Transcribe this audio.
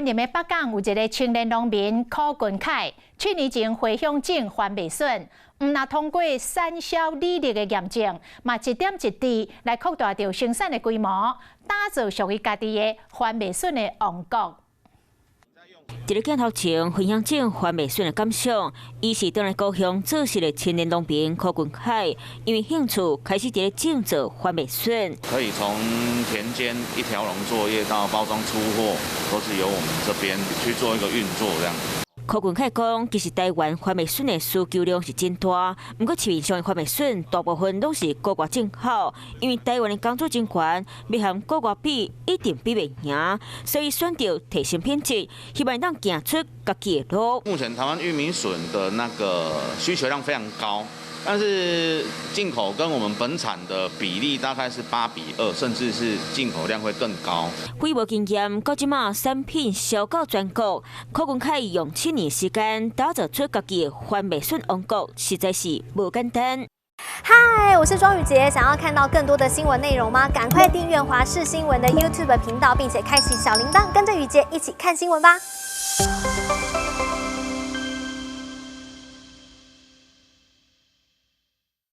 雲林的北港有一个青年農民柯君凱，7年前回鄉種番麥筍，毋但通過產銷履歷的驗證，嘛一點一滴來擴大著生產的規模，打造屬於家己的番麥筍的王國。佇咧鏡頭前分享種番麥筍的感想，伊是轉來故鄉做事的青年農民柯君凱，因為興趣開始佇咧種植番麥筍。可以從田間一條龍作業到包裝出貨，都是由我們這邊去做一個運作，這樣。柯君凱講，其實台灣番麥筍的需求量是真大，毋過市面上的番麥筍大部分攏是國外進口，因為台灣的工資真懸，欲和國外比一定比袂贏，所以選擇提升品質，希望當行出家己的路。目前台灣玉米筍的那個需求量非常高，但是進口跟我們本產的比例大概是8比2，甚至是進口量會更高。規模經驗，到這馬產品銷到全國，柯君凱用7年時間打造出家己的番麥筍王國，實在是無簡單。嗨，我是莊宇傑，想要看到更多的新聞內容嗎？趕快訂閱華視新聞的 YouTube 頻道，並且開啟小鈴鐺，跟着宇傑一起看新聞吧。